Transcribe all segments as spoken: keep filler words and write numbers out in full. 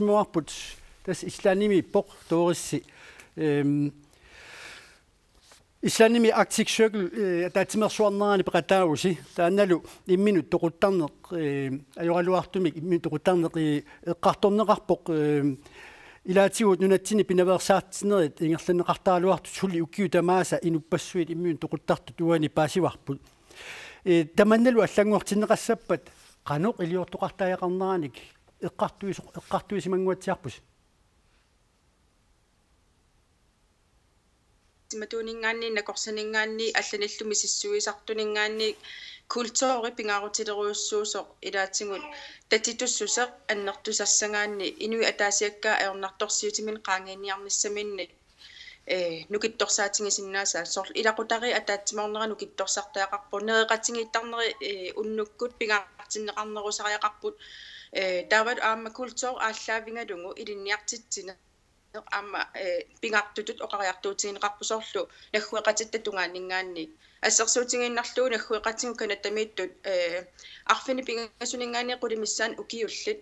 Muarput, tassa Islandimiippoq Doris. Ehm, Islandimi Arctic Circle, eh, ataatsimeersuarnerani peqataavusi. Taannalu imminut toquttarneq, eh, ajoraluartumik imminut toquttarneq, eh, eqqartorneqarpoq, eh, ilaatigut nunatsinni pinaveersaartitsinerit ingerlanneqartaraluartut suli ukiut tamaasa inuppassuit imminut toquttartut uani paasivarput. Eh, tamannalu allanngortinneqassappat qanoq iliortoqartariaqarneranik eqqartuisoq-, eqqartuisimannguatsiarpusi. Simatuuninngaanniit, nakorsaninngaanniit, allanillu misissuisartuninngaanniit, kulturi pingaarutilerujussuusoq ilaatigut tatitussuseq annertusassagaanni inuit ataasiakkaat ajornartorsiutiminnik qaangiiniarnissaminnik, eh, nukittorsaatigisinnaasaat. Soorlu ilaqutariit ataatsimoornerat nukittorsartariaqarpoq, nereqatigiittarneri, eh, unnukkut pingaartinneqarnerusariaqarput, eh, taavalu aamma kultur aallaavigalugu ilinniartitsineq aamma, eh, pingaartutut oqariartuutigineqarpoq, soorlu naggueqatitta tungaanninngaanniit. Assersuutigiinnarlugu naggueqatigut Canadamiittut, eh, arfineq-pingasuninngaanniit qulit missaanni ukiullit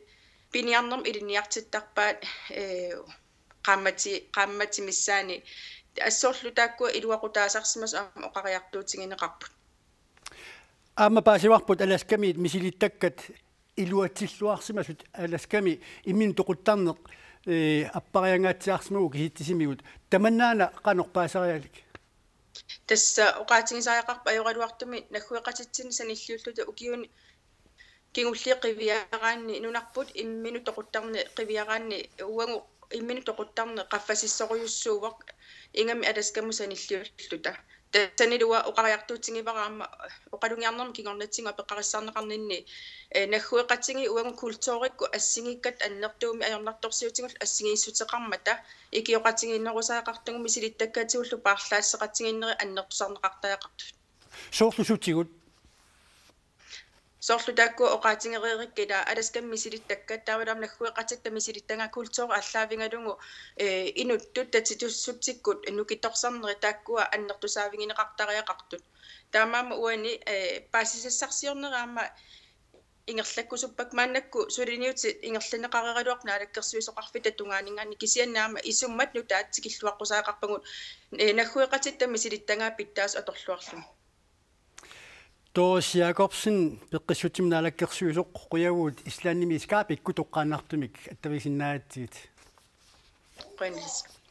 piniarnermik ilinniartittarpaat, eh, qaammati-, qaammatit missaanni. Assorlu taakkua iluaqutaasarsimasut aamma oqariartuutigineqarput. Aamma paasivarput Alaskamiit misilittakkat iluatsilluarsimasut Alaskami imminut toquttarneq, eh, appariangaatsiarsimavugut kisitsisimigut. Tamannaana qanoq paasarialik? Tassa oqaatigisariaqarpoq ajoraluartumik naggueqatitsinni sanilliulluta ukiuni kingulliit qiviaraanni nunarput imminut toquttarneq qiviaraanni uagut imminut toquttarneq qaffasissorujussuuvoq, ingammik Alaskamut sanilliulluta. Tassanilu uanga oqariartuutigivara aamma oqalugiarnermut kingornatigut apeqqarissaarneqarninni, eh, naggueqatigiit uagut kulturikkut assigiikkatta annertuumik ajornartorsiutigullu assigiissuteqarmata ikioqatigiinnerusariaqartugut, misilittakkaatigullu paarlaasseqatigiinnerit annertusarneqartariaqartut. Soorlu sutigut? Soorlu taakkua oqaatigereerikkit, ila Alaskami misilittakkat, taavalu aamma naggueqatitta misilittagaat kulturi aallaavigalugu, eh, inuttut tatitussutsikut nukittorsarnerit taakkua annertusaavigineqartariaqartut. Taamaammat uani, eh, paasisassarsiornerit aamma ingerlakkusuppakka, maannakkut suliniutit ingerlanneqareeraluarput naalakkersuisoqarfitta tungaaninngaanniit, kisianni aamma isummat nutaat tikilluaqqusariaqarpagut, eh, naggueqatitta misilittagaat pitsaasut atorluarlugit. Doris Jakobsen, Peqqissutsimut naalakkersuisoq, qujavugut Islandimi Skápikkut toqqaannartumik attavigisinnaagakkit. Qujanaq.